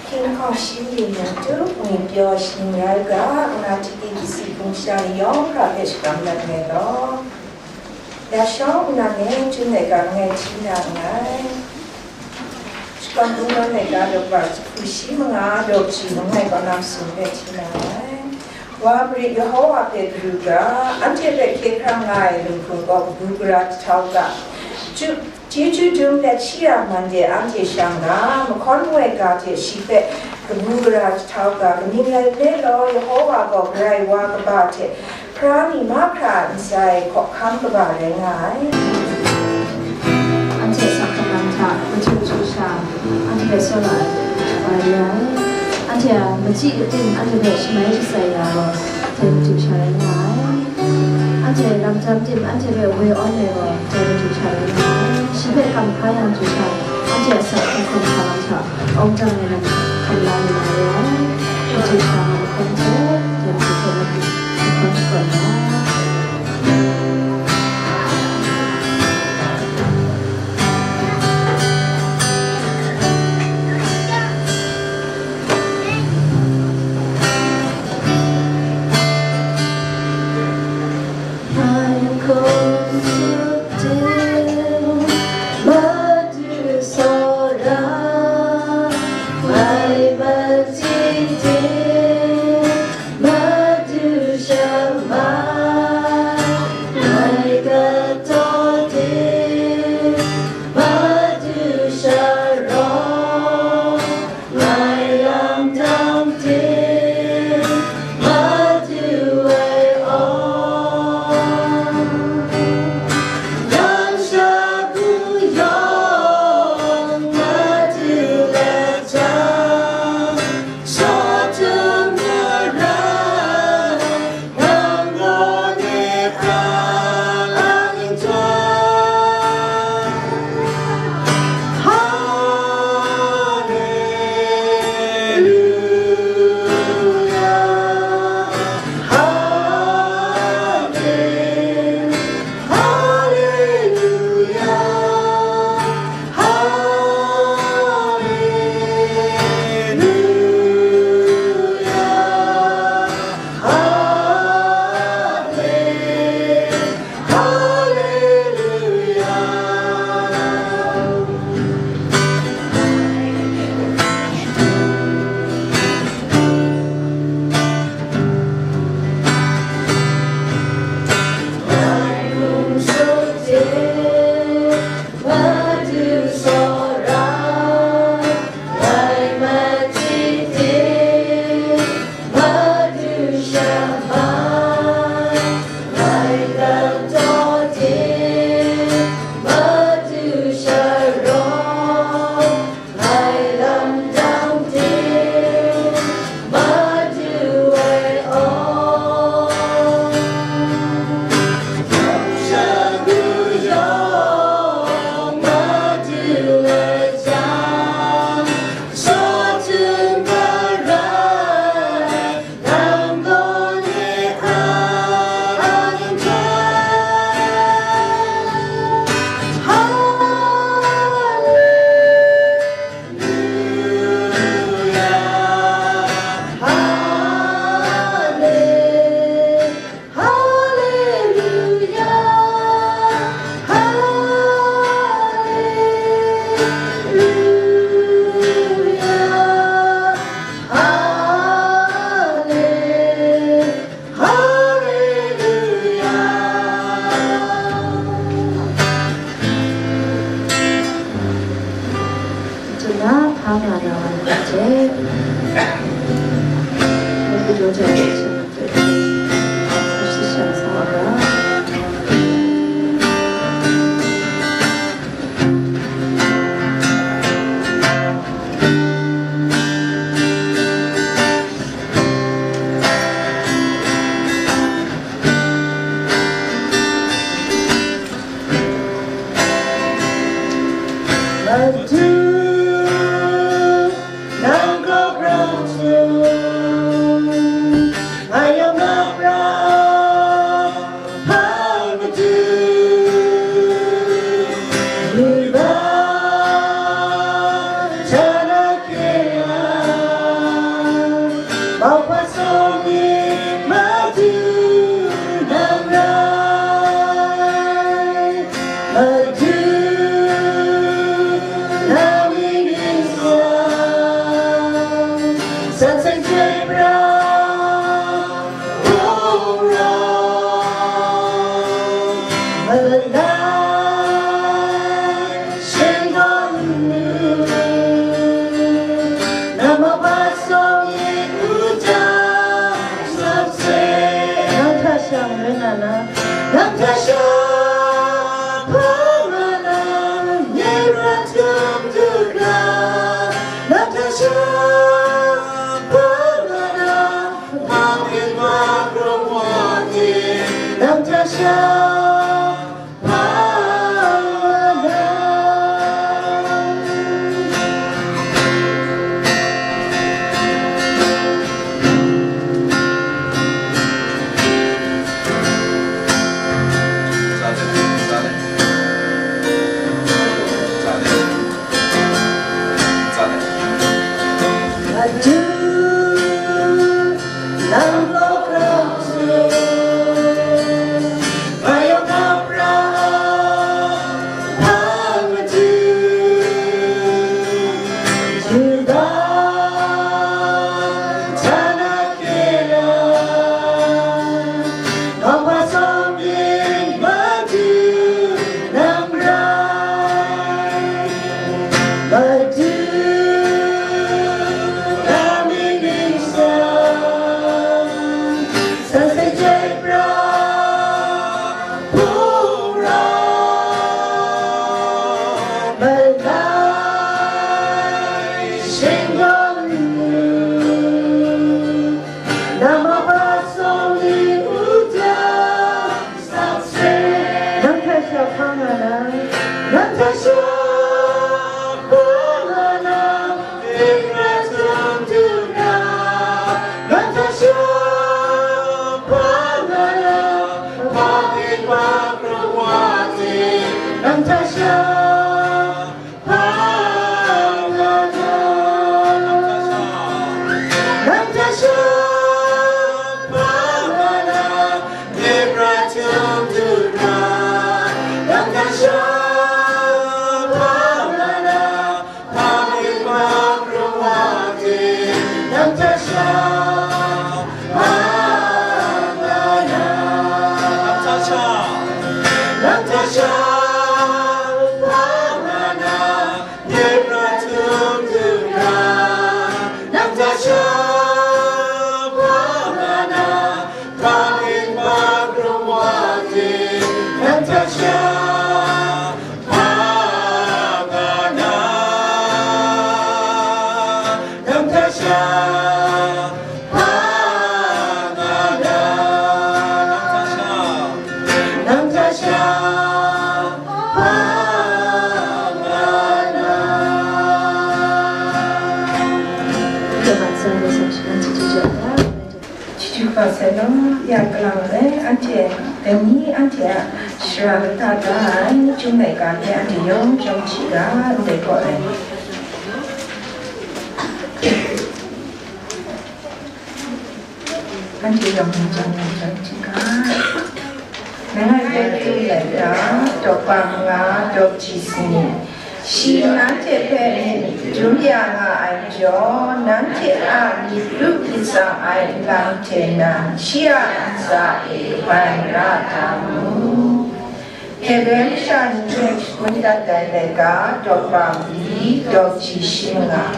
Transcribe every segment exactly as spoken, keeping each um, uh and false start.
Hkying hkawng shi li na tu, ngwi pyaw shing rai ga, nga tiki kisi hpung sha yawng hkra hpe shakram dat ngai law. Ya shawng nnan e, Jun laika langai hti na nngai. Shakawn Wunpawng laika daw hku shi manga daw kaji langai kaw na masum hpe hti na nngai. Wa marit Yehowa hpe karu ga, anhte hpe hkye hkrang nga ai lunghkrung gaw kabu gara jahtau ga. Ju-, chyeju dum let shi a man de anhte shang ga, mahkawn ngoi ga hte shi hpe kabu gara jahtau ga, kaning rai nme law, Yehowa gaw Karai Wa kaba hte hpra mi mahkra a ntsa e hkawhkam kaba rai nga ai. Anhte asak hkam lam hta, machyu machyu sha, anhte hpe tsawra ai, wa rai ai. Anhte a machyi kating, anhte hpe shamai shatsai ya gaw, dai matu sha rai nga ai. Anhte lam jam tim, anhte hpe woi awn ai gaw, dai matu sha rai nga ai. Shi hpe kam hpa yang matu sha, anhte asak hkam hkam sha lam hta, awng jang ai lam hkam la lu na re ai. Matu sha nga mahkawn hte, dai matu hpe matu mahkawn shakawn nga ai. Alai shinggawng nu, nama pasong i uta sapse. Nang hta shang rai na na, nang hta shang hpa nga na, nye prat tum du ga, nang hta shang hpa nga na, Nang hta sha hpa nga na. Adu, nang gaw grau hte, mayawng na pra ai hpang madu, Yu ga, htana kela, Kawhpa tsawmying Madu nang rai, Madu na mying ningsang, sa sai jai pra hpung rawt, malai shinggawng nu. Nama pasong ni uta sakse. Nang hta sha hpa nga na. Nang hta sha hpa nga na. Ning rai htum du na. Nang hta sha hpa nga na. Hpa byin hpa hkrung wa ting. Nang hta sha hpa nga na, nang hta sha, nang hta sha hpa nga na, myit pra htum du na, nang hta sha hpa nga na, hpa myit hpa hkrung wa ting, nang hta sha hpa nga na, nang hta sha, nang hta sha hpa nga na, Myit pra htum du na, nang hta sha hpa nga na, hpa myit hpa hkrung wa ting, nang hta sha hpa nga na, nang hta sha hpa nga na, nang hta sha, nang hta sha hpa nga na. Chyeju kaba sai law, ya galang ai anhte dai ni anhte a shara lata da ai, chyum laika hte anhte yawng chyawm hti ga, ndai kaw ai. Anhte yawng chyawm chyawm hti ga. Langai hpe tsun laika, dawk bang nga, dawk ji sani. Shi nanhte hpe myit dum ya nga ai majaw, nanhte a myit lu myit tsang ai nlang hte nan shi a ntsa e kabai mara da mu. Hebre masha ni hpe shagun dat ai laika, dawk bang pyi, dawk ji shi nga.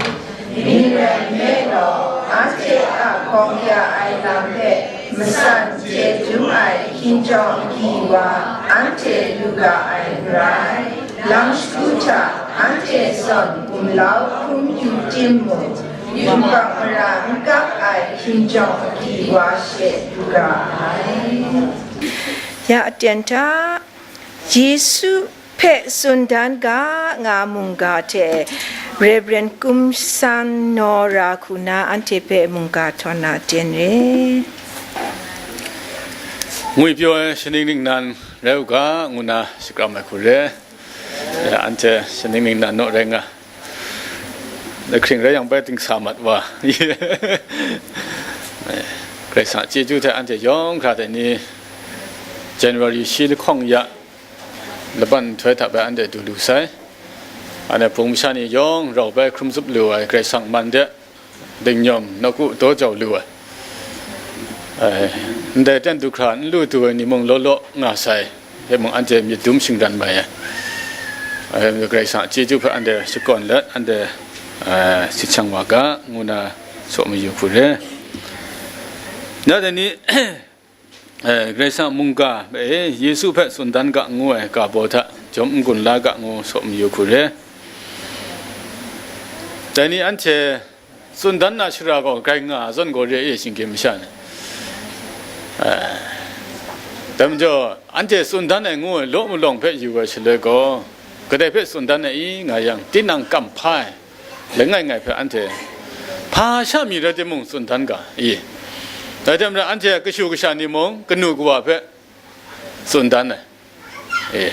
Myi rai nme law, anhte a hkawng ya ai lam hpe matsan chye dum ai hkinjawng agyi wa anhte lu ga ai n rai. Lang shagu hta anhte zawn gumlau hkrum yu timung, yubak mara n kap ai hkinjawng agyi wa she lu ga ai. Ya aten hta, Yesu hpe tsun dan ga nga mungga hte Reverend Kum San Nora hku na anhte hpe mungga htawn na aten re. Ngwipyaw ai shaning ningnan rai u ga, ngu na shakram ai hku re. Ya, anhte shaning ningnan naw rai nga. Lahkring rai yang bai ting sa mat wa. Karai Kasang a chyeju hte anhte yawng hkra dai ni January shi lahkawng ya laban nhtoi hta bai anhte du lu sai. Anhte hpung masha ni yawng rau bai hkrum zup lu ai Karai Kasang man de dingnyawm nawku daw jau lu ai. Ai, ndai ten du hkra n lu du ai ni mung law law nga sai. hte mung anhte myit dum shingran mai ai. Eh, Karai Kasang a chyeju hpe anhte shakawn let, anhte, eh, sit shang wa ga, ngu na saw mayu hku re. Na dai ni, eh, Karai Kasang mungga hpe, eh, Yesu hpe tsun dan ga ngu ai ga baw hta, jawm n-gun la ga ngu saw mayu hku re. Dai ni anhte tsun dan na shara gaw grai nga zawn gaw re e, shinggyim masha ni. Eh, dai majaw, anhte tsun dan ai ngu ai law malawng hpe yu ai shaloi gaw, kadai hpe tsun dan ai i nga yang, tinang kam hpa ai, langai ngai hpe anhte hpa sha mi rai timung tsun dan ga i. Dai hte maren anhte kashu kasha ni mung, kanu kawa hpe tsun dan ai. E.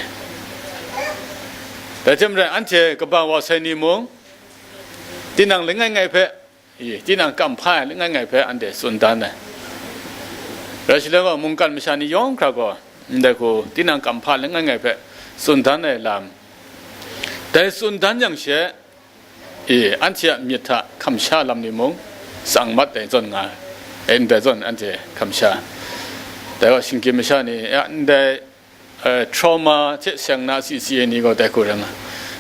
Dai hte maren anhte kaba wa sai ni mung, tinang langai ngai hpe, e, tinang kam hpa ai langai ngai hpe anhte tsun dan ai. Rai shaloi gaw, mungkan masha ni yawng hkra gaw, ndai hku tinang kam hpa langai ngai hpe tsun dan ai lam, dai tsun dan yang she, e, anhte a myit hta hkam sha lam ni mung, tsang mat ai zawn nga ai, ndai zawn anhte hkam sha. Dai gaw shinggyim masha ni, ya, ndai, eh, trauma hte seng na C C A ni gaw dai hku rai nga,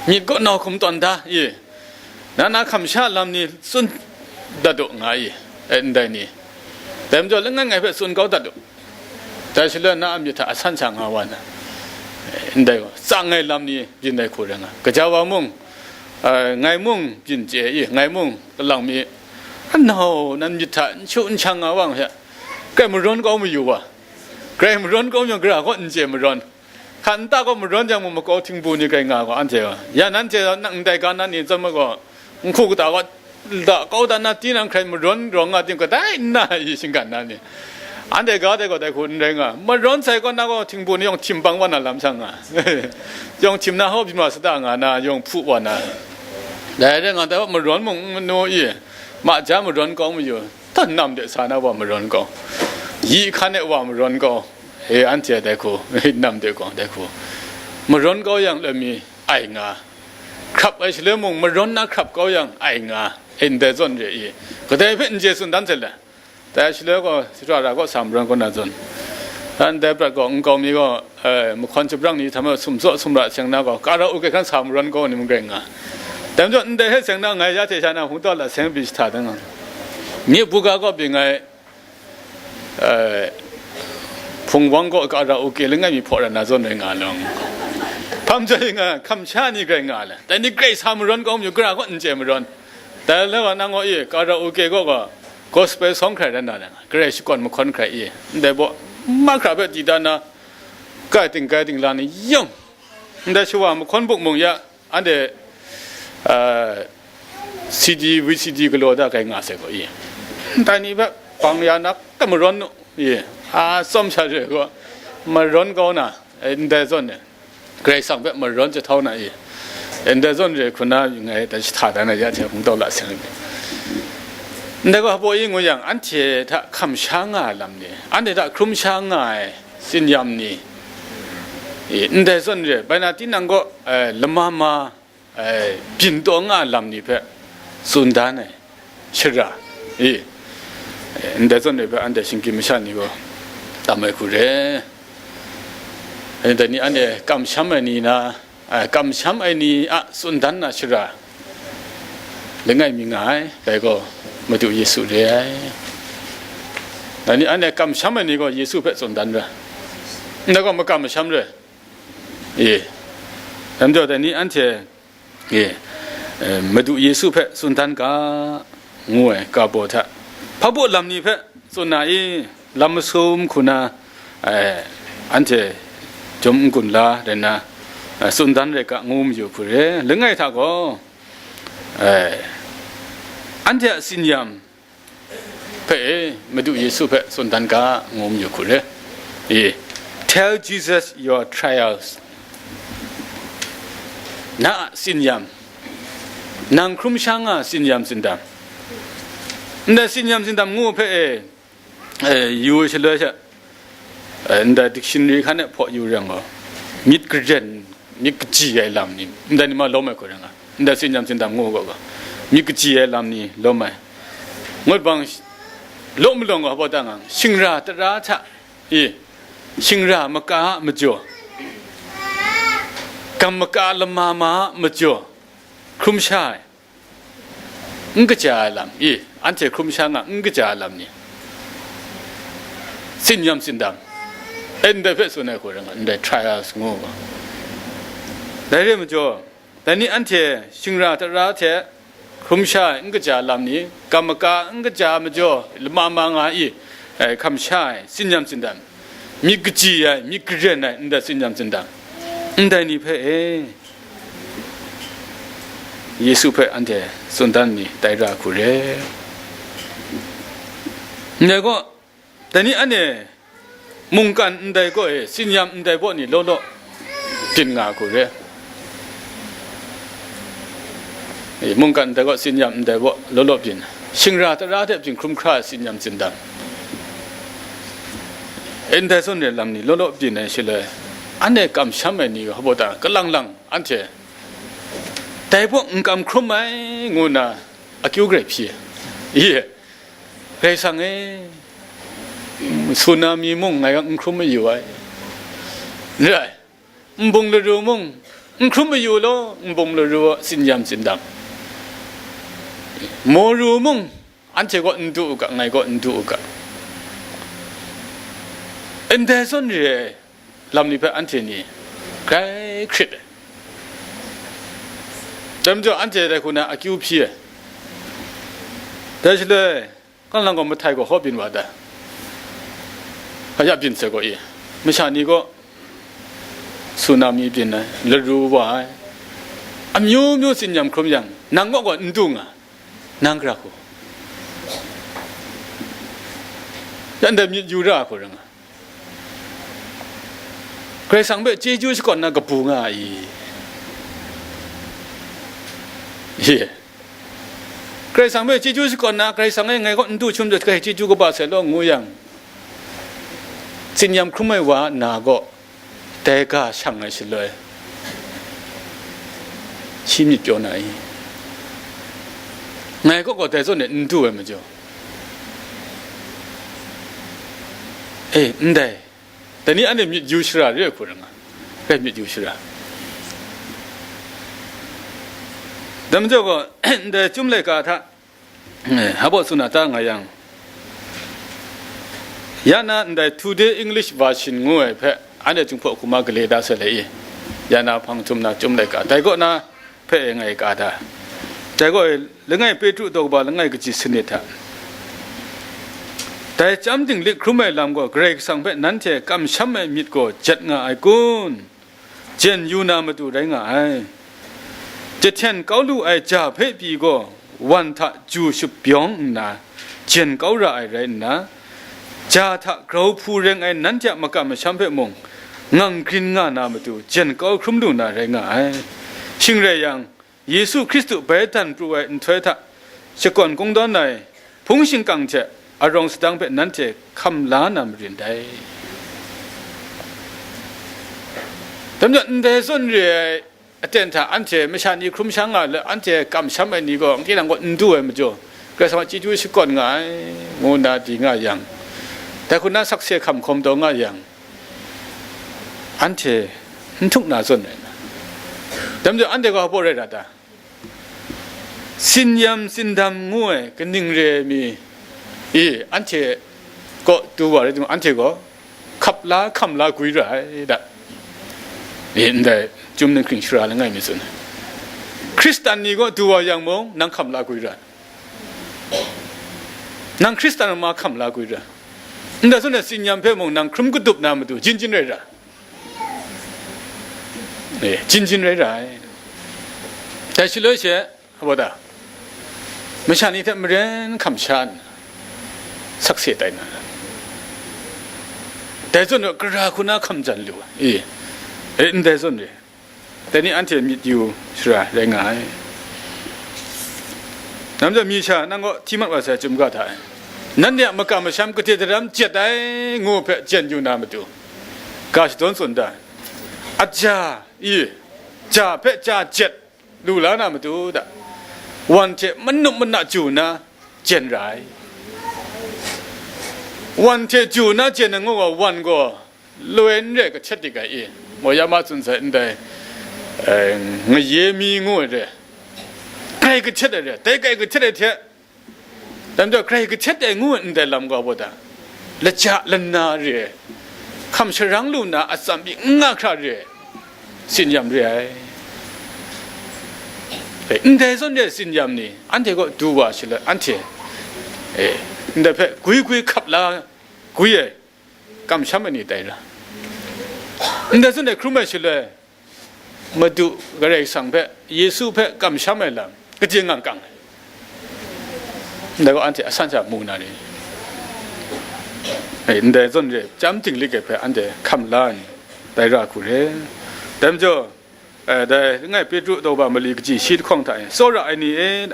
myit gaw nau hkum tawn da, e, na na hkam sha lam ni tsun dat u nga i, e, ndai ni. Dai majaw, langai ngai hpe tsun kau dat u. Dai shaloi na a myit hta asan sha nga wa na, e, ndai gaw, tsang ai lam ni byin ai hku rai nga, kaja wa mung, eh, ngai mung byin chye i, ngai mung kalang mi, anau nan myit hta n shu n shang nga wa hpe, grai marawn kau mayu wa, grai marawn kau mayu, gara gaw n chye marawn. Hkan nta gaw marawn jang mung makau htingbu ni grai nga gaw, anhte gaw, ya nanhte gaw nang ndai ga na ni chyawm ai gaw, nhku kata gaw da kau da na, tinang hkrai marawn rawng nga ting, kadai n na i shinggan na ni. Anhte ga dai gaw dai hku n rai nga, marawn sai gaw na gaw htingbu ni yawng htim bang wa na lam shang nga, yawng htim na hau byin wa sata nga na, yawng hpu wa na. Dai rai nga, dai gaw marawn mung n manu i, ma ja marawn kau mayu, htan nam de sa na wa marawn kau, yi hkan e wa marawn kau, e, anhte dai hku, nam de gaw dai hku, marawn kau yang lami ai nga, hkrap ai shaloi mung marawn na hkrap kau yang ai nga, e, ndai zawn re i, kadai hpe n chye tsun dan hte le, dai shaloi gaw, sara ra gaw sa marawn kau na zawn, dan dai prat gaw, nkau mi gaw, eh, mahkawn shabrang ni hta ma sumsaw sumra seng na gaw, karaoke hkan sa marawn kau ni mung grai nga. Dai majaw, ndai hte seng na ngai ya hte sha na hpung tau la seng pyi jahta dang nga. Myi buga gaw byin ai, eh, hpung wang gaw karaoke langai mi hpaw ra na zawn rai nga long. Hpam jai nga, hkam sha ni grai nga le. Dai ni grai sa marawn kau mayu, gara gaw n chye marawn. Dai le wa nang gaw i, karaoke gaw gaw, gospel song hkrai rai na le, grai shakawn mahkawn hkrai i, ndai baw, mahkra hpe di da na, kai ting kai ting la ni yawng, ndai shawa mahkawn buk mung ya, anhte, ah, C D, V C D galaw da kai nga sai gaw i, ndai ni hpe bang ya na, kai marawn nu i, a, tsawm sha re gaw, marawn kau na, eh, ndai zawn e, Karai Kasang hpe marawn jahtau na i, ndai zawn re hku na ngai dai jahta dan ai ya hte hpung tau la seng ai. Ndai gaw hpaw i ngu yang, anhte hta hkam sha nga ai lam ni, anhte hta hkrum sha nga ai tsinyam ni, i, ndai zawn re, bai na tinang gaw, eh, lama ma, eh, byin taw nga ai lam ni hpe tsun dan ai shara, i, eh, ndai zawn re hpe anhte shinggyim masha ni gaw tam ai hku re. Eh, dai ni anhte kamsham ai ni na, eh, kamsham ai ni a tsun dan na shara langai mi nga ai, dai gaw Madu Yesu re ai. Dai ni anhte kamsham ai ni gaw Yesu hpe tsun dan ra, ndai gaw makam masham re. E, dai majaw dai ni anhte, e, eh, Madu Yesu hpe tsun dan ga, ngu ai ga baw hta, hpa baw lam ni hpe tsun na i, lam masum hku na, eh, anhte jawm n-gun la rai nna, eh, tsun dan rai ga, ngu mayu hku re. Langai hta gaw, eh, anhte a tsinyam hpe e, Madu Yesu hpe tsun dan ga, ngu mayu hku re. E, tell Jesus your trials. Na a tsinyam, nang hkrum sha nga tsinyam tsindam. Ndai tsinyam tsindam ngu hpe e, e, yu shaloi sha, eh, ndai dictionary hkan e hpaw yu rai yang gaw, myit karen, myit kaji ai lam ni, ndai ni ma lawm ai hku rai nga, ndai tsinyam tsindam ngu gaw gaw, myit kaji ai lam ni lawm ai. Ngut bang, law malawng gaw hpa ta nga, shingra tara hta, i, shingra maka a majaw, Gam maka lama ma a majaw, hkrum sha ai, n kaja ai lam, i, anhte hkrum sha nga n kaja ai lam ni, tsin yam tsin dam, e, ndai hpe tsun ai hku rai nga, ndai trials ngu ga. Dai re ai majaw, dai ni anhte shingra tara hte hkrum sha ai n kaja ai lam ni, gam maka n kaja ai majaw, lama ma nga i, e, hkam sha ai, tsin yam tsin dam, myit kaji ai, myit karen ai, ndai tsin yam tsin dam, ndai ni hpe e, Yesu hpe anhte tsun dan mi tai ra hku re. Ndai gaw, dai ni anhte mungkan ndai gaw e, tsin yam ndai baw ni law law byin nga hku re. E, mungkan ndai gaw, tsin yam ndai baw law law byin, shingra tara hte byin hkrum hkra ai tsin yam tsin dam, e, ndai zawn re lam ni law law byin ai shaloi, anhte kamsham ai ni gaw, hpa ta, kalang lang anhte dai baw n kam hkrum ai, ngu nna akyu grai hpyi ai. Ye, Karai Kasang e, tsunami mung ngai n hkrum mayu ai, n rai, nbung laru mung n hkrum mayu law, nbung laru a tsin yam tsin dam, maru mung anhte kaw n du u ga, ngai kaw n du u ga, ndai zawn re ai lam ni hpe anhte ni grai hkrit ai. Dai majaw, anhte dai hku na akyu hpyi ai. Dai shaloi, kalang gaw mahtai gaw hkaw byin wa ta? Hpa ya byin sai gaw i, masha ni gaw tsunami byin ai, laru wa ai, amyu myu tsin yam hkrum yang, nang kaw gaw n du nga, nang gara hku? Ya ndai myit yu ra hku rai nga. Karai Kasang hpe chyeju shakawn na kabu nga ai i? Ye. Karai Kasang hpe chyeju shakawn na, Karai Kasang e ngai kaw n du hkrum jat, hkrai chyeju kaba sai law, ngu yang, tsin yam hkrum ai wa na gaw, dai ga shang ai shaloi, shi myit pyaw na i? Ngai kaw gaw dai zawn e n du ai majaw, e, ndai, dai ni anhte myit yu shara re ai hku rai nga, grai myit yu shara. Dai majaw gaw, ndai Chyum laika hta, eh, hpa baw tsun na ta nga yang, ya na ndai Today English Version ngu ai hpe, anhte Jinghpaw hku ma gale da sai le i, ya na hpang htum na Chyum laika, dai kaw na hpe e ngai ka da. Dai gaw e, langai Petru daw kaba langai kaji sanit hta, dai chyam dinglik hkrum ai lam gaw Karai Kasang hpe nanhte kamsham ai myit gaw jet nga ai kun? Jen yu na matu rai nga ai. Jahten kau lu ai ja hpe pyi gaw, wan hta ju shapyawng nna, jen kau ra ai rai nna, ja hta grau hpu reng ai nanhte a makam masham hpe mung, ngang grin nga na matu, jen kau hkrum lu na rai nga ai. Shing rai yang, Yesu Hkristu bai dan pru ai nhtoi hta shakawn kungdawn ai hpung shingkang hte arawng sadang hpe nanhte hkam la na marin dai. Dai majaw, ndai zawn re ai aten hta anhte masha ni hkrum sha nga let, anhte kamsham ai ni gaw, tinang gaw n du ai majaw, Karai Kasang a chyeju shakawn nga ai, ngu nna di nga yang, dai hku na sakse hkam hkawm taw nga yang, anhte n htuk na zawn rai na. Dai majaw, anhte gaw hpa rai ra ta? Tsin yam tsin dam ngu ai kaning re ai mi, i, anhte kaw du wa rai timung, anhte gaw hkap la hkam la gwi ra ai da. I, ndai Chyum ninghkring shara langai mi tsun ai. Hkristan ni gaw du wa yang mung, nang hkam la gwi ra ai. Nang Hkristan ma hkam la gwi ra ai. Ndai zawn e, tsin yam hpe mung nang hkrum kadup na matu, jin jin rai ra ai. E, jin jin rai ra ai. Dai shaloi she, hpa ta, masha ni hte maren hkam sha nna, sakse tai na, dai zawn e, gara hku na hkam jan lu ai. E, e, ndai zawn re, dai ni anhte myit yu shara rai nga ai. Dai majaw, mi sha nang kaw hti mat wa sai Chyum ga hta e, nanhte a makam masham kade daram jet ai ngu hpe jen yu na matu, ga shadawn tsun da ai. Aja, i, ja hpe ja jet lu la na matu da, wan hte manup mana ju na jen ra ai. Wan hte ju na jen ai ngu gaw, wan gaw loi n re, kahtet dik ai i, Moya ma tsun sai ndai, eh, ngaye mi ngu ai re, grai kahtet ai re, dai grai kahtet ai hte, dan jaw grai kahtet ai ngu ai ndai lam ga baw da, laja lana re ai, hkam sharang lu na atsam pyi n nga hkra re ai, tsin-yam re ai. Eh, ndai zawn re ai tsin-yam ni anhte kaw du wa shaloi, anhte, eh, ndai hpe gwi gwi hkap la gwi ai, kamsham ai ni tai ra. Ndai zawn re hkrum ai shaloi, Madu Karai Kasang hpe, Yesu hpe kamsham ai lam, kaji ngang kang ai. Ndai gaw anhte asan sha mu na ni? Eh, ndai zawn re, chyam dinglik ai hpe anhte hkam la ai ni, tai ra hku re. Dai majaw, eh, dai langai Petru daw ba mali kaji shi lahkawng hta e, tsawra ai ni e,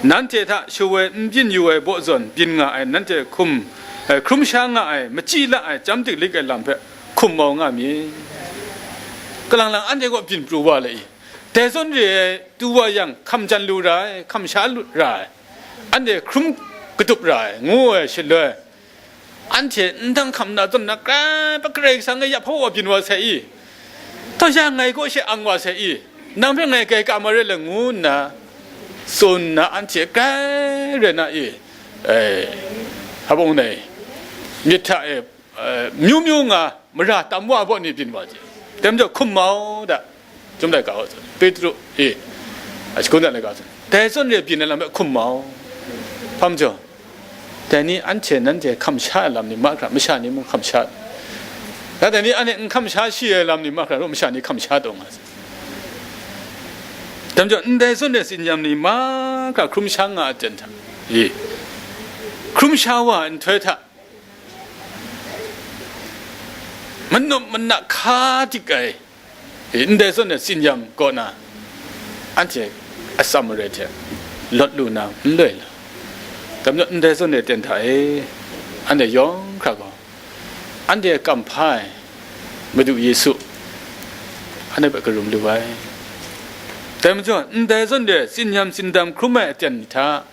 nanhte hta shawoi n byin yu ai baw zawn byin nga ai, nanhte hkum, eh, hkrum sha nga ai, machyi la ai, chyam dinglik ai lam hpe hkum mau nga myit. Kalang lang anhte kaw byin pru wa le i? Dai zawn re ai, du wa yang, hkam jan lu ra ai, hkam sha lu ra ai, anhte hkrum katup ra ai, ngu ai shaloi, anhte ndang hkam na zawn na, grai pa Karai Kasang e ya hpaw wa byin wa sai i? Taw ya ngai kaw she ang wa sai i? Nang hpe ngai grai ka ma re le, ngu nna tsun nna, anhte grai rai na i? Eh, hpa bung dai, myit hta e, eh, myu myu nga mara tam wa baw ni byin wa je. Dai majaw hkum mau da, Chyum laika hta tsun, Petru e, a shagun ai laika tsun, dai zawn re byin ai lam hpe hkum mau. Hpa majaw, dai ni anhte nanhte hkam sha ai lam ni mahkra, masha ni mung hkam sha, dai ni anhte n hkam sha shi ai lam ni mahkra, masha ni hkam sha taw nga sai. Dai majaw, ndai zawn re tsin-yam ni mahkra hkrum sha nga ai ten hta, e, hkrum sha wa ai nhtoi hta, manup mana hka dik ai, e, ndai zawn ai tsin-yam kaw na, anhte atsam marai hte lawt lu na n loi la. Dai majaw, ndai zawn ai ten hta e, anhte yawng hkra gaw, anhte a kamhpa ai Madu Yesu, anhte hpe karum lu ai. Dai majaw, ndai zawn ai tsin-yam tsindam hkrum ai aten ni hta,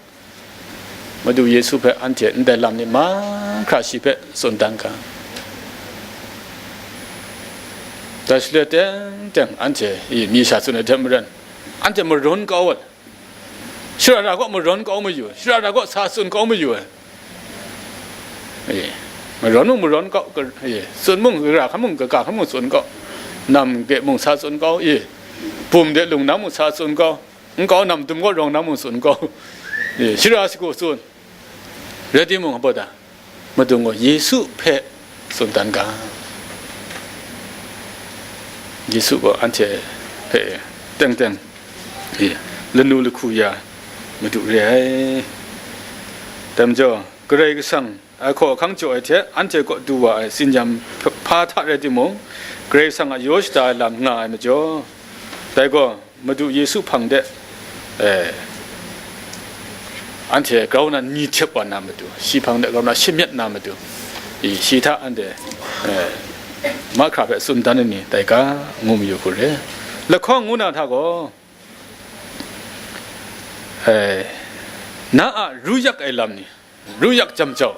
Madu Yesu hpe anhte ndai lam ni mahkra shi hpe tsun dan ga. Dai shaloi teng teng anhte i mi sha tsun ai hte maren, anhte marawn kau ai, shara ra gaw marawn kau mayu ai, shara ra gaw sa tsun kau mayu ai. E, marawn mung marawn kau, ka-, e, tsun mung, gara hkan mung, kaga hkan mung tsun kau, nam ge mung sa tsun kau, e, bum de lung na mung sa tsun kau, nkau nam dum gaw rawng na mung tsun kau, e, shara shagu tsun. Rai timung, hpa da, Madu gaw Yesu hpe tsun dan ga. Yesu gaw anhte hpe teng teng, e, lanu lahku ya Madu re ai. Dai majaw, Karai Kasang ai hkawhkang jaw ai hte anhte kaw du wa ai tsin-yam hpa hta rai timung, Karai Kasang a yaw shada ai lam nga ai majaw, dai gaw Madu Yesu hpang de, eh, anhte grau na ni htep wa na matu, shi hpang de grau na shamyet na matu, i, shi hta anhte, eh, mahkra hpe tsun dan ai ni tai ga, ngu mayu hku re. Lahkawng ngu na hta gaw, eh, na a ru yak ai lam ni, ru yak jam jau,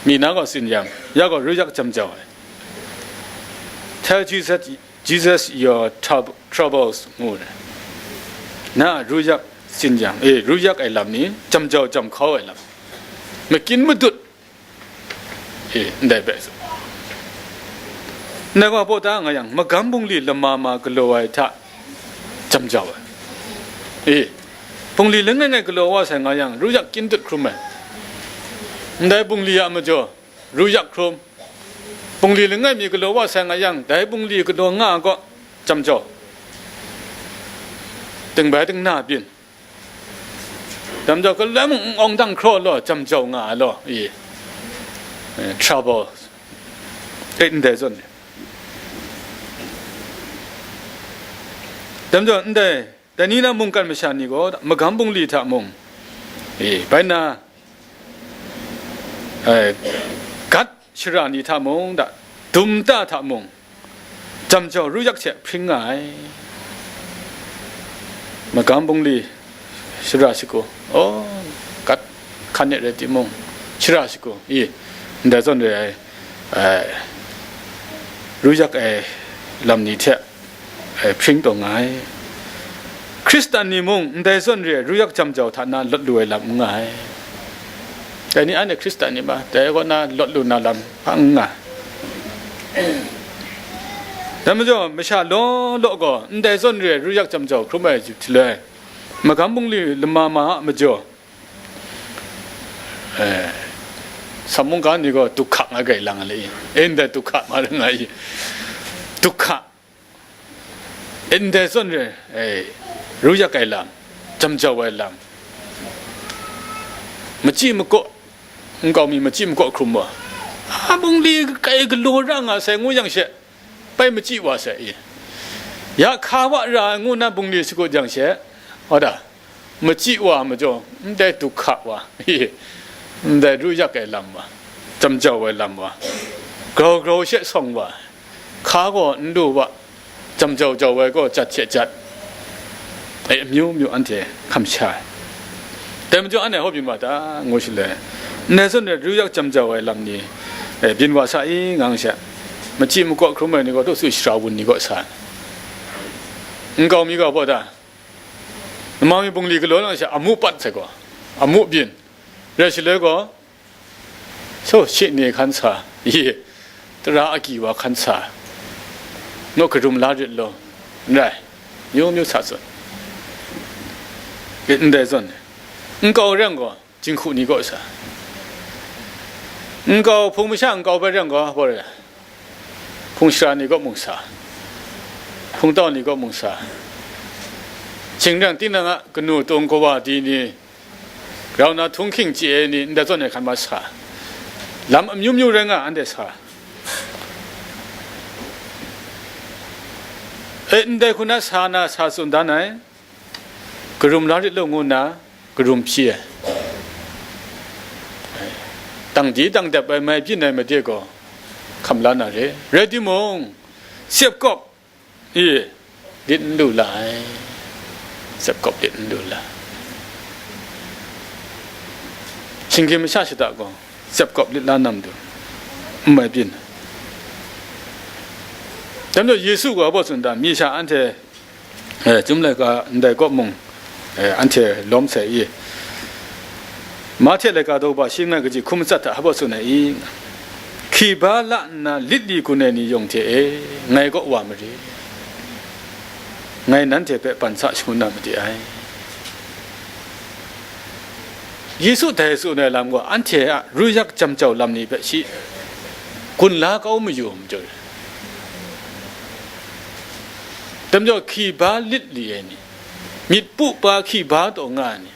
mi na gaw tsin-yam, ya gaw ru yak jam jau ai. Tell Jesus, Jesus your troub-, troubles, ngu ai. Na ru yak tsin-yam, e, ru yak ai lam ni, jam jau jam hkau ai lam, makyin madut, e, ndai hpe tsun. Ndai gaw hpaw ta nga yang, magam bungli lama ma galaw ai hta jam jau ai. E, bungli langai ngai galaw wa sai nga yang, ru yak kyin dut hkrum ai. Ndai bungli a majaw, ru yak hkrum. Bungli langai mi galaw wa sai nga yang, dai bungli galaw nga ai kaw jam jau. Dingbai dingna byin. Dam jau, galai mung n-, awng dang hkraw law, jam jau nga ai law, i, eh, trouble. E, ndai zawn ni. Dam jau, ndai, dai ni na mungkan masha ni gaw, magam bungli hta mung, e, bai na, eh, gat shara ni hta mung, da, dum ta hta mung, jam jau ru yak hte hpring nga ai. Magam bungli shara shagu, oh, gat hkan e rai timung, shara shagu, i, ndai zawn re ai, eh, ru yak ai lam ni hte eh, hpring taw nga ai. Hkristan ni mung ndai zawn re ai ru yak jam jau hta na lawt lu ai lam n nga ai. Dai ni anhte Hkristan ni ma, dai kaw na lawt lu na lam hpa n nga ai. Dai majaw, masha law law gaw ndai zawn re ai ru yak jam jau hkrum ai shaloi, magam bungli lama ma a majaw, eh, sa mungga ni gaw duhka nga gai lang ai le i, e ndai duhka ma rai nga i, duhka, e ndai zawn re, eh, ru yak ai lam, jam jau ai lam, machyi makaw, nkau mi machyi makaw hkrum wa, a bungli kai galaw ra nga sai ngu yang she, bai machyi wa sai i, ya hka wa ra ai ngu na bungli shakut yang she, wa da, machyi wa majaw, ndai duhka wa, ndai ru yak ai lam wa, jam jau ai lam wa, grau grau she sawng wa, hka gaw n lu wa, jam jau jau ai gaw jat she jat, e, amyu myu anhte hkam sha ai. Dai majaw anhte hkaw byin wa ta, ngu shaloi, ndai zawn re ru yak jam jau ai lam ni, e, byin wa sa i, ngang she, machyi makaw hkrum ai ni gaw, daw su shara wun ni gaw sa ai. Nkau mi gaw baw ta, Nama mi bungli galaw lang she amu pat sai gaw, amu byin, rai shaloi gaw, so, shi ni hkan sa, ye, tara agyi wa hkan sa, naw karum la rit law, n rai, myu myu sa tsun. Ndai zawn, nkau reng gaw, jinghku ni kaw sa, nkau hpung masha nkau bai reng gaw, hpaw rai, hpung shara ni kaw mung sa, hpung tau ni kaw mung sa, shing reng tinang a kanu tung kawa di ni, grau na htunghking chye ai ni, ndai zawn e hkan mat sa, lam amyu myu rai nga anhte sa, e, ndai hku na sa na sa tsun dan ai, karum la rit law ngu nna karum hpyi ai, dang di dang dep ai mai byin ai made gaw hkam la na re. Rai timung, tsep kawp, i, lit n lu la ai, tsep kawp lit n lu la ai. Shinggyim masha shada gaw tsep kawp lit la nam du, n mai byin. Dai majaw Yesu gaw hpaw tsun dan, mi sha anhte, eh, Chyum laika ndai kaw mung, eh, anhte lawm sai i, Mahte laika daw ba shi langai kaji hkum matsat hta hpaw tsun ai i, hki ba la nna lit li gun ai ni yawng hte e, ngai kaw wa mare, ngai nanhte hpe ban sa shangun na made ai. Yesu dai tsun ai lam gaw anhte a ru yak jam jau lam ni hpe shi gun la kau mayu majaw, dai majaw hki ba lit li ai ni, myit pu pa hki ba taw nga ai ni,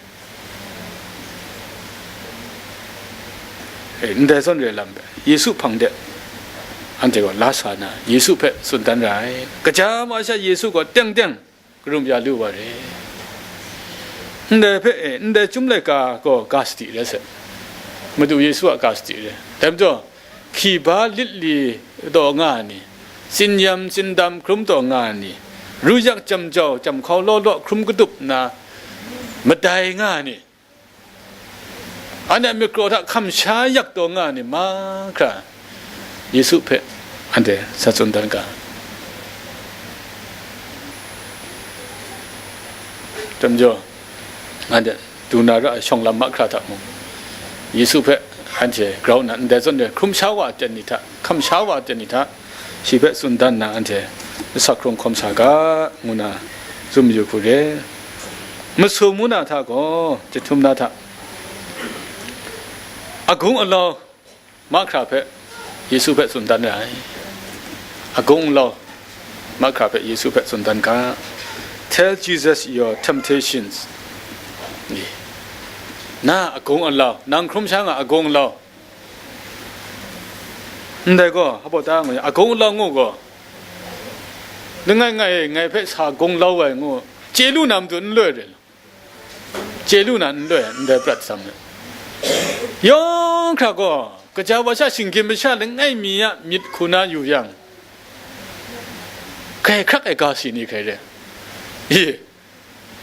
eh, ndai zawn re lam hpe Yesu hpang de anhte gaw la sa na, Yesu hpe tsun dan ra ai. Kaja wa sha Yesu gaw teng teng karum ya lu wa re. Ndai hpe, eh, ndai Chyum laika gaw ga sadi rai sai, Madu Yesu a ga sadi rai. Dai majaw, hki ba lit li taw nga ai ni, tsin yam tsin dam hkrum taw nga ai ni, ru yak jam jau jam hkau law law hkrum kadup nna madai nga ai ni, anhte a myit kraw hta hkam sha yak taw nga ai ni mahkra, Yesu hpe anhte sa tsun dan ga. Dai majaw, anhte du na ra ai shawng lam mahkra hta mung, Yesu hpe anhte grau nna ndai zawn re hkrum sha wa ai ten ni hta, hkam sha wa ai ten ni hta, shi hpe tsun dan nna anhte asak hkrung hkawm sa ga, ngu na tsun mayu hku re. Masum ngu na hta gaw, jahtum na hta, agung alau mahkra hpe Yesu hpe tsun dan ra ai. Agung alau mahkra hpe Yesu hpe tsun dan ga. Tell Jesus your temptations. Ni, na agung alau, nang hkrum sha nga agung alau. Ndai gaw, hpa ta ngu, agung alau ngu gaw, langai ngai ngai hpe sa gunglau ai ngu, chye lu na matu n loi re. Chye lu na n loi, ndai prat sam ai. Yawng hkra gaw, kaja wa sha shinggyim masha langai mi a myit hku na yu yang, grai hkrak ai ga si ni hkrai re. I,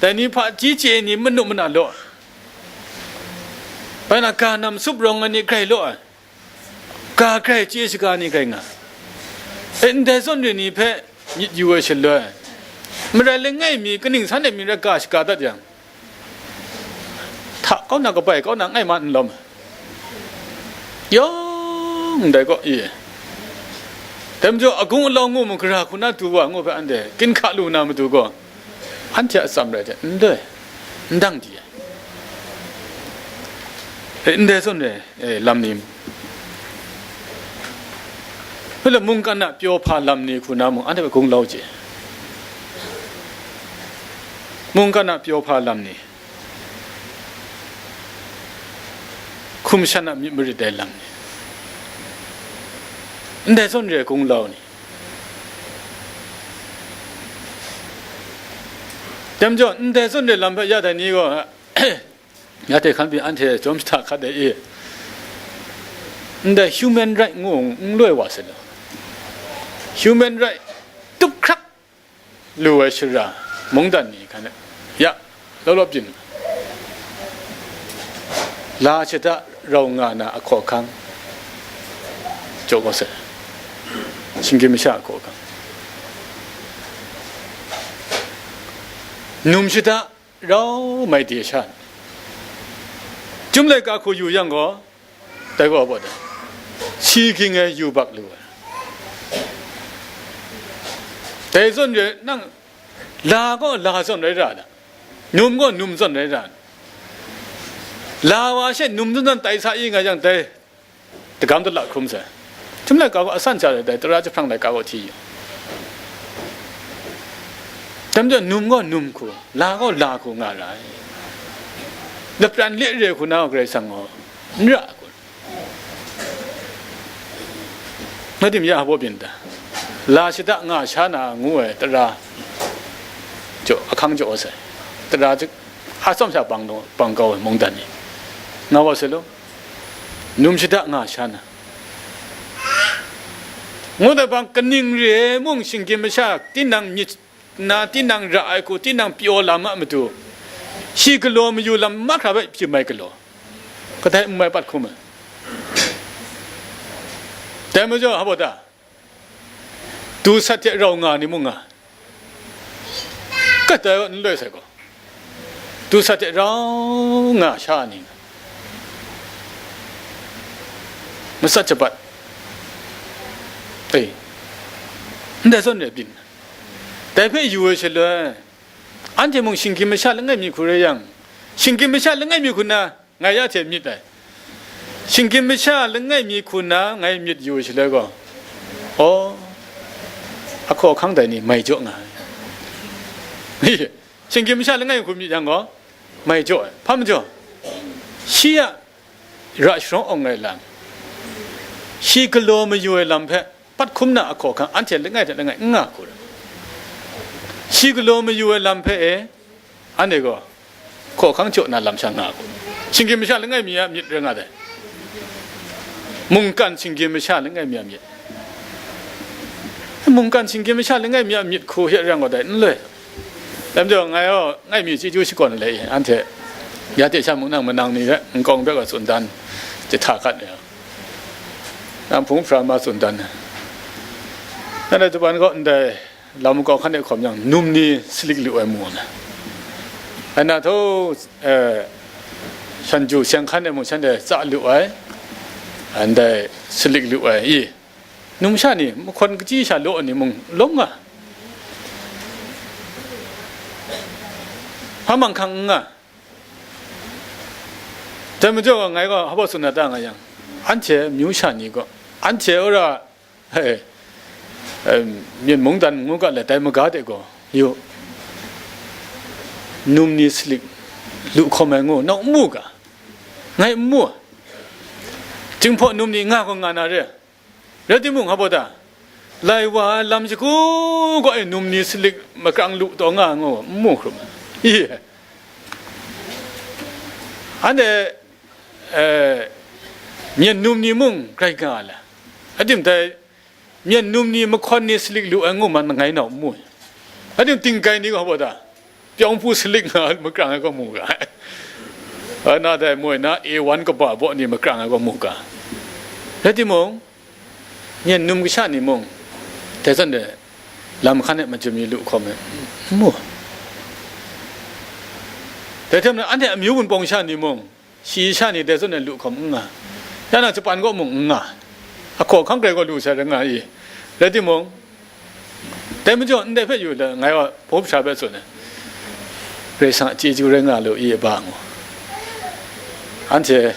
dai ni hpaji chye ni manu mana law, bai na ga nam sup rawng ai ni grai law ai. Ga grai chye shaga ni grai nga. E, ndai zawn re ni hpe myit yu ai shaloi, Marai langai mi kaning san e myit rai ga shaga dat yang, hta kau na kabai kau na ngai ma n lawm. Yawng ndai kaw i, dai majaw agung alau ngu mu, gara hku na du wa ngu hpe anhte ginhka lu na matu gaw, anhte a atsam rai hte n loi, n dang di ai. E, ndai zawn re, e, lam ni, hpe le mungkan a pyaw hpa lam ni hku na mung, anhte hpe gung lau chye. Mungkan a pyaw hpa lam ni, hkum shan a myit marit ai lam ni, ndai zawn re gung lau ni, dai majaw, ndai zawn re lam hpe ya dai ni gaw, ya hte hkan pyi anhte jawm shahta hkat ai i, ndai human right ngu n loi wa sai law, human right tup hkrak lu ai shara mungdan ni hkan e, ya, lawp lawp byin, la shada rau nga na ahkaw ahkang jaw kau sai, shinggyim masha ahkaw ahkang, num shada rau mai de sha, Chyum laika hku yu yang gaw, dai gaw, baw dai, si ging ai yubak lu ai. Dai zawn re nang, la gaw la zawn rai ra da, num gaw num zawn rai ra. La wa she num zawn zawn tai sa i nga yang, dai dagam dala hkrum sai. Chyum laika gaw asan sha rai dai, tara jahprang laika gaw hti yu. Dai majaw num gaw num hku, la gaw la hku nga ra ai. Lapran le re hku na gaw Karai Kasang gaw n ra ai hku. Ngadim ya hpaw byin ta? La shada nga sha na ngu ai tara jaw, ahkang jaw sai. Tara a tsawm sha bang, bang kau ai mungdan ni nga wa sai law, num shada nga sha na, ngu dai bang, kaning re ai mung, shinggyim masha tinang myit na, tinang ra ai hku, tinang pyaw lam a matu, shi galaw mayu lam mahkra hpe hpyi mai galaw, kadai n mai pat hkrum ai. Dai majaw, hpa ta? Du sat hte rau nga ni mung nga, kadai n loi sai gaw, du sat hte rau nga sha ni nga, matsat shabat, e, ndai zawn re byin, dai hpe yu ai shaloi, anhte mung shinggyim masha langai mi hku rai yang, shinggyim masha langai mi hku na, ngai ya hte myit ai. Shinggyim masha langai mi hku na ngai myit yu shaloi gaw, aw, ahkaw ahkang dai ni mai jaw nga ai. Shinggyim masha langai mi hku myit yang gaw, mai jaw ai. Hpa majaw? Shi a ra sharawng awng ai lam, shi galaw mayu ai lam hpe pat hkrum na ahkaw ahkang anhte langai hte langai n nga hku rai. Shi galaw mayu ai lam hpe e, anhte gaw hkaw hkang jaw na lam sha nga hku. Shinggyim masha langai mi a myit rai nga dai. Mungkan shinggyim masha langai mi a myit. Mungkan shinggyim masha langai mi a myit hku hte rang gaw dai n loi. Dai majaw ngai gaw ngai mi chyeju shakawn ai, anhte ya hte sha mung nang manang ni hpe nkau hpe gaw tsun dan jahta hkat ai. Nang hpung hpra ma tsun dan ai. Nang dai tuban gaw ndai lam makau hkan de hkawm yang, num ni salik lu ai mu na. Ai na htaw, eh, shanju seng hkan e mung shanhte tsa lu ai, ndai salik lu ai i, num sha ni, mahkawn kachyi sha law ni mung lawm nga, hpa manghkang n nga. Dai majaw, ngai gaw hpa tsun na ta nga yang, anhte myu sha ni gaw, anhte wora, e, e, myen mungdan ngu ga let ai maga de gaw, yu, num ni salik lu hkawm ai ngu, nau n mu ga? Ngai n mu. Jinghpaw num ni nga gaw nga na re. Rai timung, hpa ta? Lai wa ai lam shagu gaw e num ni salik makrang lu taw nga ngu, n mu hkrum. I, anhte, eh, myen num ni mung grai nga ai, adim dai, myen num ni mahkawn ni salik lu ai ngu man ngai nau n mu. Adim tinggai ni gaw, hpa ta? Pyawng hpu salik nga makrang ai gaw mu ga, a na dai moi na A one kaba baw ni makrang ai gaw mu ga. Rai timung, myen num kasha ni mung, dai zawn de, lam hkan e majum mi lu hkawm ai, n mu. Dai hte maren anhte amyu wunpawng sha ni mung, shayi sha ni dai zawn e lu hkawm n nga. Ya na, Japan kaw mung n nga. Ahkaw ahkang grai gaw lu sai rai nga i. Rai timung, dai majaw ndai hpe yu let ngai wa hpaw hpra hpe tsun ai, Karai Kasang a chyeju rai nga lu i, a ba ngu. Anhte,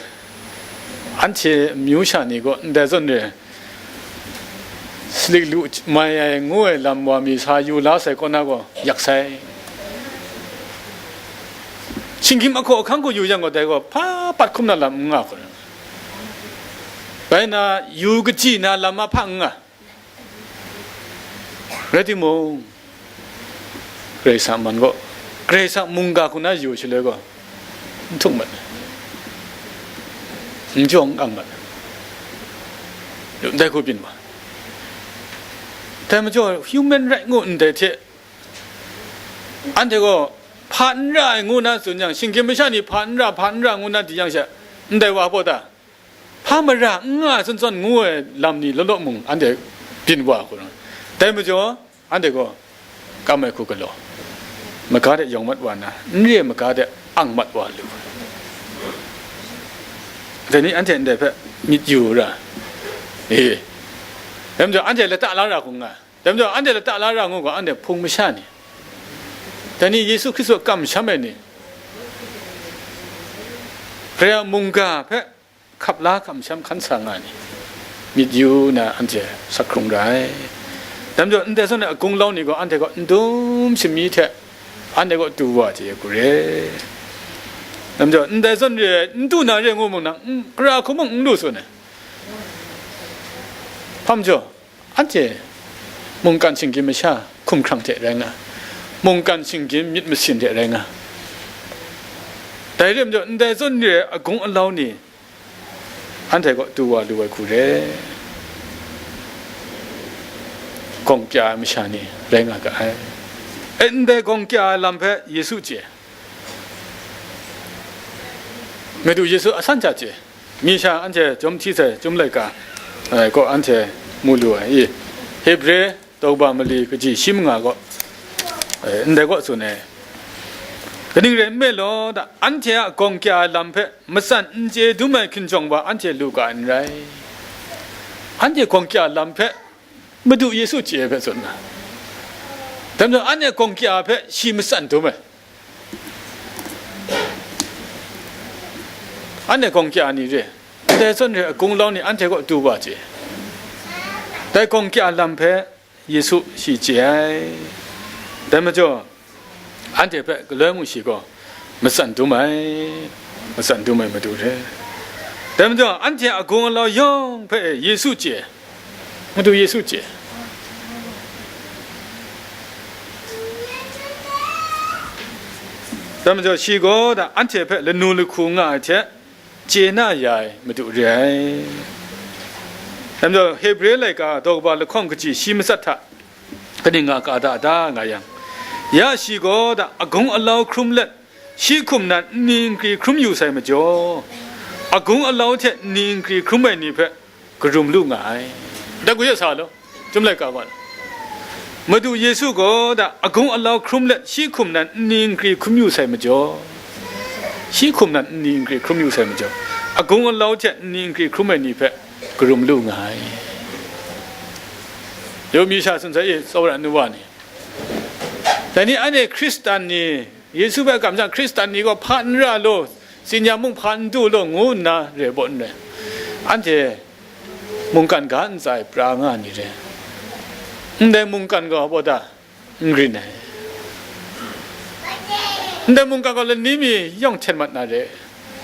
anhte amyu sha ni gaw ndai zawn re, salik lu mai ai ngu ai lam wa mi sa yu la sai kaw na gaw yak sai. Shinggyim ahkaw ahkang gaw yu yang gaw, dai gaw hpa pat hkum na lam n nga hkawt ai. Bai na, yu kaji na lam a hpa n nga. Rai timung, Karai Kasang man gaw, Karai Kasang mungga hku na yu shaloi gaw, n htuk mat, n jaw n ang mat, ndai hku byin wa. Dai majaw, human right ngu ndai hte, anhte gaw hpa n ra ai ngu na tsun yang, shinggyim masha ni hpa n ra, hpa n ra ngu na di yang she, ndai wa baw ta? Hpa mara n nga ai zawn zawn ngu ai lam ni law law mung anhte byin wa hku rai. Dai majaw, anhte gaw kam ai hku galaw, maga de yawng mat wa nna, n re ai maga de ang mat wa lu. Dai ni anhte ndai hpe myit yu ra, e, dai majaw, anhte lata la ra hku nga, dai majaw, anhte lata la ra ngu gaw, anhte hpung masha ni, dai ni Yesu Hkristu a kamsham ai ni, Karai a mungga hpe hkap la kamsham hkan sa nga ni, myit yu na anhte sak hkrung ra ai. Dai majaw, ndai zawn e agung lau ni gaw anhte gaw n dum shamyi hte anhte gaw du wa chye ai hku re. Dai majaw, ndai zawn re ai, n du na re ngu mung nang, n, gara hku mung n lu tsun ai. Hpa majaw, anhte mungkan shinggyim masha hkumhkrang hte rai nga, mungkan shinggyim myit masin hte rai nga. Dai re majaw, ndai zawn re ai agung alau ni anhte kaw du wa lu ai hku re, gawng kya ai masha ni rai nga ga ai. E, ndai gawng kya ai lam hpe Yesu chye, Madu Yesu a san hta chye. Mi sha anhte chyawm hti sai, Chyum laika, eh, kaw anhte mu lu ai i, Hebre daw kaba mali kaji shi manga kaw, eh, ndai kaw tsun ai. Kaning rai nme law, da, anhte a gawng kya ai lam hpe matsan n chye dum ai hkinjawng wa anhte lu ga ai n rai. Anhte gawng kya lam hpe Madu Yesu chye ai hpe tsun na, dai majaw, anhte gawng kya hpe shi matsan dum ai. Anhte gawng kya ni re, dai zawn re agung lau ni anhte kaw du wa chye. Dai gawng kya lam hpe Yesu shi chye ai. Dai majaw, anhte hpe galoi mung shi gaw matsan dum ai, matsan dum ai Madu re. Dai majaw, anhte a agung alau yawng hpe Yesu chye, Madu Yesu chye. Dai majaw, shi gaw da anhte hpe lanu lahku nga ai hte, chye na ya ai Madu re ai. Dai majaw, Hebre laika daw kaba lahkawng kaji shi matsat hta kaning nga ka da da nga yang, ya shi gaw da agung alau hkrum let, shi hkum nan nni nkri hkrum yu sai majaw, agung alau hte nni nkri hkrum ai ni hpe karum lu nga ai. Dai hku ya sa law, Chyum laika gaw, Madu Yesu gaw da agung alau hkrum let shi hkum nan nni nkri hkrum yu sai majaw, shi hkum nan nni nkri hkrum yu sai majaw, agung alau hte nni nkri hkrum ai ni hpe karum lu nga ai. Yawmi sha tsun sai, e, tsawra nu wa ni, dai ni anhte Hkristan ni, Yesu hpe kamsham Hkristan ni gaw hpa n ra law, tsin ya mung hpa n du law, ngu nna re baw n rai. Anhte mungkan ga ntsa e pra nga ni re. Ndai mungkan gaw baw ta n grin ai. Ndai mungkan gaw lani mi yawng hten mat na re.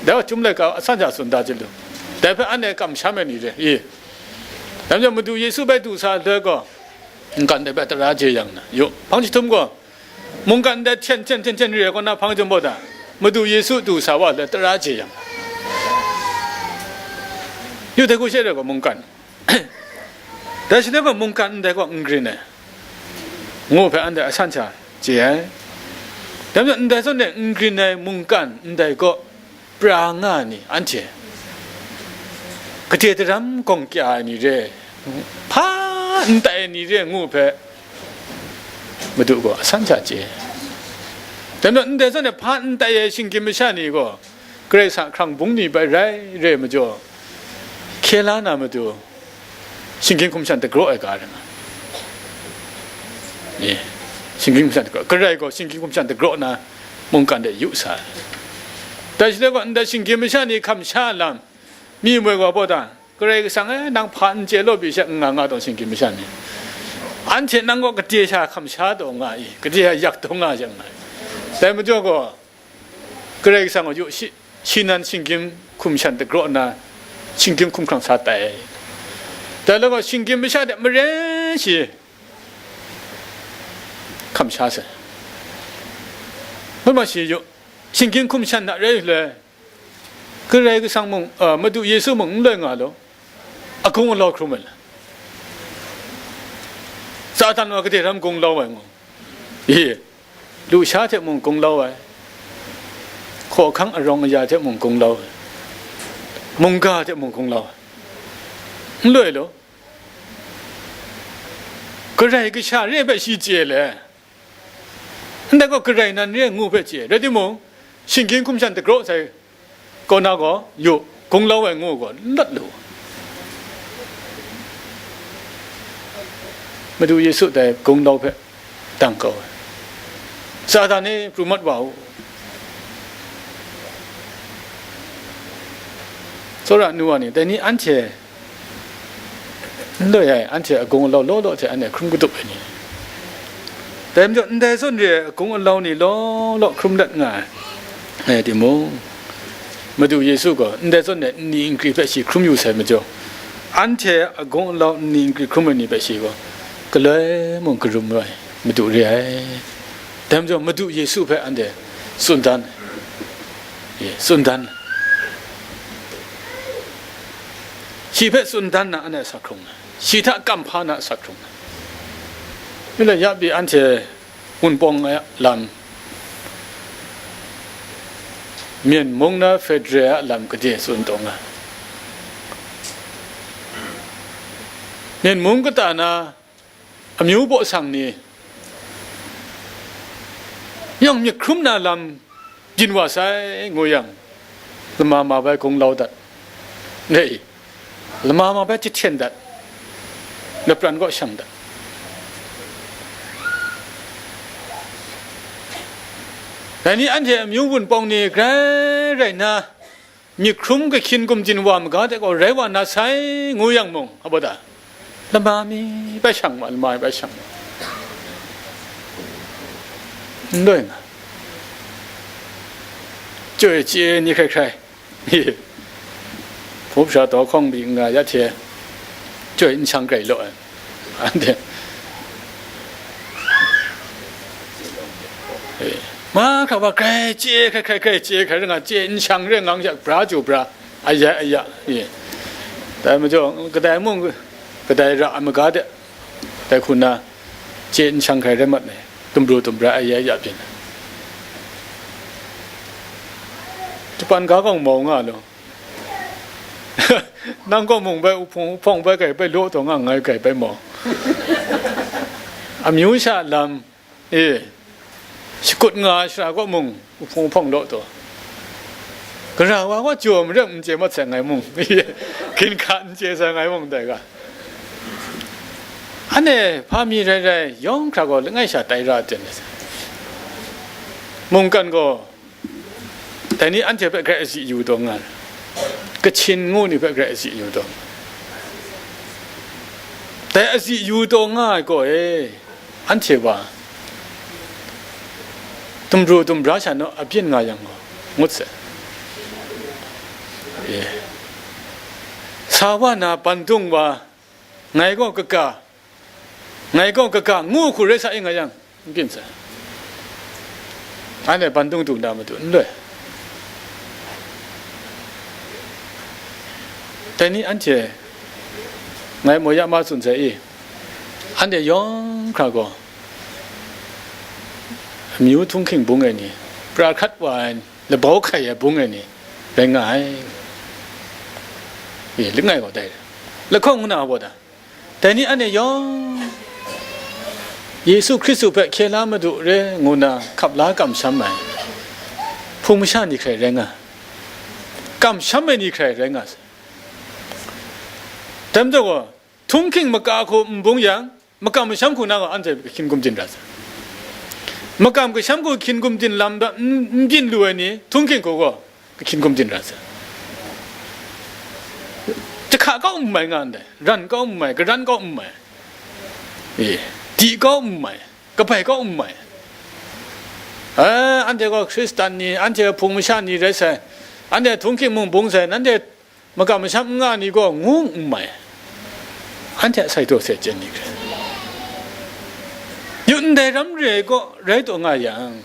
Dai gaw Chyum laika a san hta tsun da chye lu. Dai hpe anhte kamsham ai ni re i. Dai majaw, Madu Yesu bai du sa ai loi gaw, mungkan dai hpe tara jeyang na, yu, hpang jahtum gaw, mungkan ndai hten hten hten hten re ai kaw na hpang jahtum baw ta, Madu Yesu du sa wa let tara jeyang. Yu, dai hku she rai gaw, mungkan, dai shaloi gaw mungkan ndai gaw n grin ai, ngu hpe anhte a san sha chye ai. Dai majaw, ndai zawn e n grin ai mungkan ndai gaw pra nga ai ni anhte, gade daram gawng kya ai ni re, hpa n tai ai ni re ngu hpe, Madu gaw asan sha chye. Dai majaw, ndai zawn e hpa n tai ai shinggyim masha ni gaw, Karai Kasang hkrang bung ni bai rai re ai majaw, hkye la na matu, shinggyim hkum shan dagraw ai ga rai nga. Ye, shinggyim hkum shan dagraw, Karai gaw shinggyim hkum shan dagraw na mungkan de yu sa ai. Dai shaloi gaw, ndai shinggyim masha ni hkam sha lam, myi moi gaw baw ta, Karai Kasang e, nang hpa n chye law pyi she n nga nga taw, shinggyim masha ni, anhte nang gaw gade sha hkam sha taw nga i, gade sha yak taw nga she n nga i. Dai majaw gaw, Karai Kasang gaw yu shi, shi nan shinggyim hkum shan dagraw nna, shinggyim hkum hkrang sa tai. Dai law gaw, shinggyim masha de maren shi hkam sha sai. Hpa ma shi yu, shinggyim hkum shan na rai shaloi, Karai Kasang mung, a, Madu Yesu mung n loi nga law, agung alau hkrum ai le. Satan wa gade ram gung lau ai ngu. I, lusha hte mung gung lau ai, hkawhkang arawng aya hte mung gung lau ai, mungga hte mung gung lau ai. N loi law, Karai Kasha re ai hpe shi chye le, ndai gaw Karai nan re ai ngu hpe chye, rai timung, shinggyim hkum shan dagraw sai kaw na gaw, yu, gung lau ai ngu gaw, n lat lu. Madu Yesu dai gung lau hpe dang kau ai. Satan e pru mat wa u. Tsawra nu wa ni, dai ni anhte n loi ai, anhte agung alau law law hte anhte hkrum katup ai ni. Dai majaw, ndai zawn re ai agung alau ni law law hkrum dat nga ai. Rai timung, Madu Yesu gaw ndai zawn re ai nni nkri hpe shi hkrum yu sai majaw, anhte agung alau nni nkri hkrum ai ni hpe shi gaw galoi mung karum ai Madu re ai. Dai majaw, Madu Yesu hpe anhte tsun dan ai. Ye, tsun dan ai. Shi hpe tsun dan na, anhte asak hkrung ai, shi hta kamhpa na asak hkrung ai. Mila ya pyi anhte Wunpawng a lam, Myen mung na Federal a lam gade tsun taw nga. Myen mung kata na amyu baw sang ni, yawng myit hkrum na lam byin wa sai ngu yang, lama ma bai gung lau dat. Dai, lama ma bai jahten dat, lapran kaw shang dat. Dai ni anhte amyu Wunpawng ni grai rai nna, myit hkrum kahkyin gumjin wa maga de gaw rai wa na sai, ngu yang mung, a baw ta, lama mi bai shang ma, lama mi bai shang ma. N loi nga. Chyoi chye ni hkrai hkrai. Hpu sha taw hkawng byi n nga ya hte, chyoi n shang grai law ai. Anhte, eh, mahkra wa grai chye hkrai hkrai, grai chye hkrai rai nga, chye n shang rai ngang sha, bra chyu bra, aya aya, eh. Dai majaw, kadai mung, kadai ra ai maga de, dai hku na, chye n shang hkrai rai mat ai, tumru tumra aya aya byin ai. Japan ga gaw mau nga law. Nang kaw mung bai, uhpung uhpawng bai, grai bai law taw nga, ngai grai bai mau. Amyu sha lam, e, shakut nga ai shara kaw mung, uhpung uhpawng law taw. Gara wa kaw jaw maram n chye mat sai ngai mung, hkinhka n chye sai ngai mung, dai ga. Anhte hpa mi rai rai, yawng hkra gaw langai sha tai ra ten ai. Mungkan gaw, dai ni anhte hpe grai azi yu taw nga ai. Kachin ngu ni hpe grai azi yu taw. Dai azi yu taw nga ai gaw e, anhte wa, tumru tumra sha naw a byin nga yang gaw, ngut sai. E. Sa wa na bandung wa, ngai gaw kaga, ngai gaw kaga ngu hku rai sa i nga yang, n byin sai. Anhte bandung du na matu n loi. Dai ni anhte, ngai maw ya ma tsun sai i, anhte yawng hkra gaw, amyu htunghking bung ai ni, pra hkrat wa ai, labau hkai ai bung ai ni rai nga ai. E, langai gaw dai, lahkawng ngu na a baw ta? Dai ni anhte yawng Yesu Hkristu hpe hkye la Madu re ngu nna hkap la kamsham ai hpung masha ni hkrai rai nga, kamsham ai ni hkrai rai nga sai. Dai majaw gaw, htunghking maka hku n bung yang, makam masham hku na gaw anhte hkin gumdin ra sai. Makam kasham hku hkin gumdin lam da n, n byin lu ai ni, htunghking hku gaw, kahkyin gumdin ra sai. Jahka kau n mai nga ndai, ran kau n mai, karan kau n mai, e, di kau n mai, kabai kau n mai. E, anhte gaw Hkristan ni, anhte hpung masha ni rai sai, anhte htunghking mung bung sai, nanhte makam masham n nga ni gaw ngu n mai. Anhte a sai daw sai chyen ni hkrai. Yu ndai ram re ai kaw rai taw nga yang,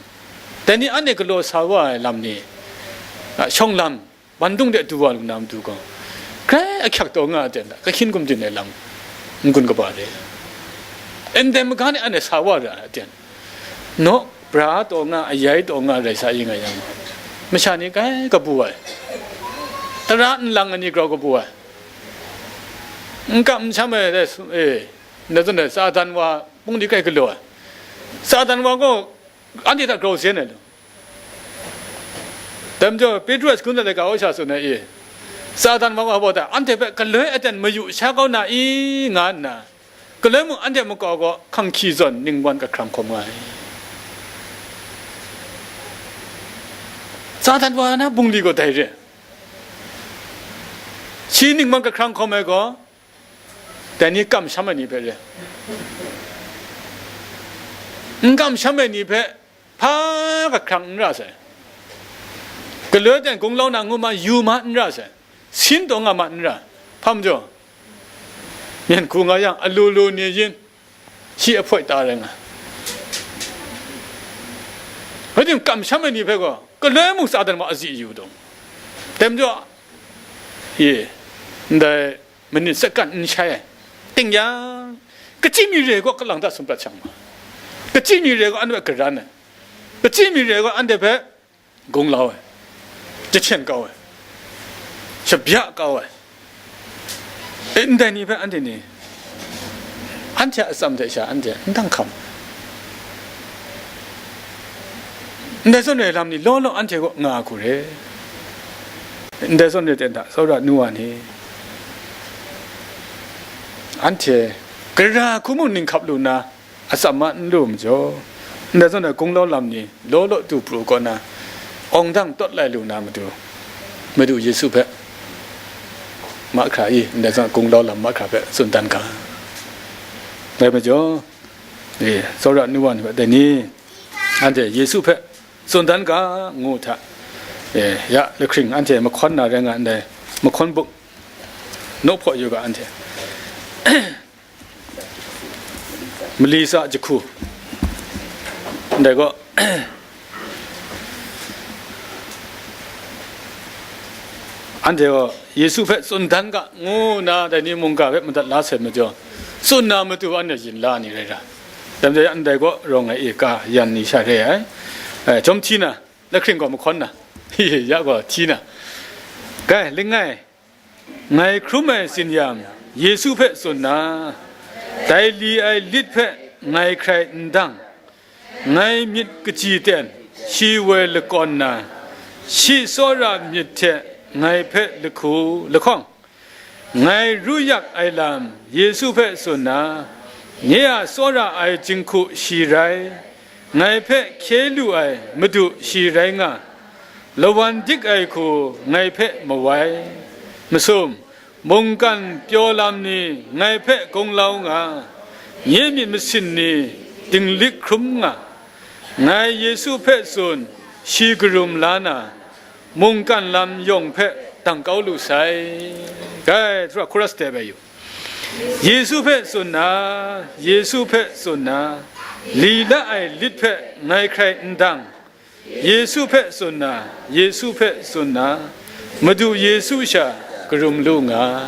dai ni anhte galaw sa wa ai lam ni, a, shawng lam, bandung de du wa lu na matu gaw, grai ahkyak taw nga ai ten hta, kahkyin gumdin ai lam n-gun kaba re. Ndai maga ni anhte sa wa ra ai ten, naw, bra taw nga, ayai taw nga rai sa yu nga yang, masha ni grai kabu ai, tara nlang ai ni grau kabu ai, n kam n sham ai, e, na zawn ai, Satan wa bungli grai galaw ai, Satan wa gaw anhte hta grau zen ai lu. Dai majaw, Petru a sagun laika wa sha tsun ai, e, Satan wa gaw hpa ta, anhte hpe galoi aten mayu sha kau na i, nga nna, galoi mung anhte makau gaw hkang hkyi zawn ningwan kahkrang hkawm nga ai. Satan wa na bungli gaw dai re. Shi ningwan kahkrang hkawm ai gaw, dai ni kamsham ai ni hpe re. N kamsham ai ni hpe hpa kahkrang n ra sai. Galoi ten gunglau na ngu ma, yu ma n ra sai. Sin taw nga ma n ra. Hpa majaw, myen hku nga yang, alu lu ni yin, shi ahpoi ta rai nga. Rai timung, kamsham ai ni hpe gaw, galoi mung Satan wa azi yu dum. Dai majaw, ye, ndai manit sakan n shai ai. Ting yang, kachyi mi re gaw kalang ta sum prat shang ma. Kachyi mi re gaw anhte hpe garan ai. Kachyi mi re gaw anhte hpe gunglau ai, jahten kau ai, shabya kau ai. E, ndai ni hpe anhte ni, anhte a atsam hte sha anhte n dang hkam. Ndai zawn re lam ni law law anhte kaw nga hku re. Ndai zawn re ten hta, tsawra nu wa ni, anhte gara hku mung ning hkap lu nna, atsam ma n lu majaw, ndai zawn ai gunglau lam ni law law du pru kaw na, awng dang tawt lai lu na matu, Madu Yesu hpe mahkra i, ndai zawn gunglau lam mahkra hpe tsun dan ga. Dai majaw, e, tsawra nu wa ni hpe dai ni, anhte Yesu hpe tsun dan ga ngu hta, e, ya lahkring anhte mahkawn na rai nga ndai, mahkawn buk naw hpaw yu ga anhte. Mali tsa jahku. Ndai gaw, anhte gaw Yesu hpe tsun dan ga ngu nna dai ni mungga hpe madat la sai majaw, tsun na matu anhte yin la ni rai ra. Dai majaw, ndai gaw rawng ai ika yan ni sha re ai. E, jawm hti na, lahkring gaw mahkawn na, ya gaw hti na. Gai, langai, ngai hkrum ai tsin-yam, Yesu hpe tsun na, dai li ai lit hpe ngai hkrai n dang, ngai myit kaji ten shi woi lakawn na, shi tsawra myit hte ngai hpe lahku lahkawng, ngai ru yak ai lam Yesu hpe tsun na, nye a tsawra ai jinghku shi rai, ngai hpe hkye lu ai Madu shi rai nga, lawan dik ai hku ngai hpe mawai. Masum, mungkan pyaw lam ni ngai hpe gunglau nga, nye myit masin ni dinglik hkrum nga, ngai Yesu hpe tsun, shi karum la na, mungkan lam yawng hpe dang kau lu sai. Gai, tura chorus de bai yu. Yesu hpe tsun na, Yesu hpe tsun na, li la ai lit hpe ngai hkrai n dang, Yesu hpe tsun na, Yesu hpe tsun na, Madu Yesu sha karum lu nga.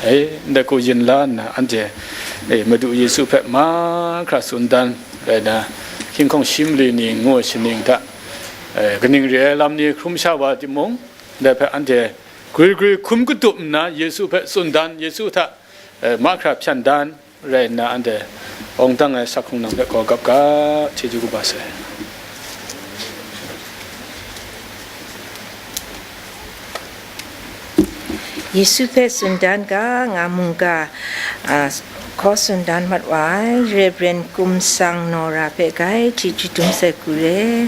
E, ndai hku yin la nna, anhte, e, Madu Yesu hpe mahkra tsun dan rai na, hkying hkawng shi mali ni ngu ai shaning hta, e, kaning re ai lam ni hkrum sha wa timung, dai hpe anhte gri gri hkum katup nna, Yesu hpe tsun dan, Yesu hta, e, mahkra hpyan dan rai nna, anhte Awng dang ai sak hkrung nang hpe gaw gap ga, chyeju kaba sai. Yesu hpe tsun dan ga nga mungga, a, hkaw tsun dan mat wa ai Reverend Kum Sang Nora hpe gai chyeju dum sai ku re.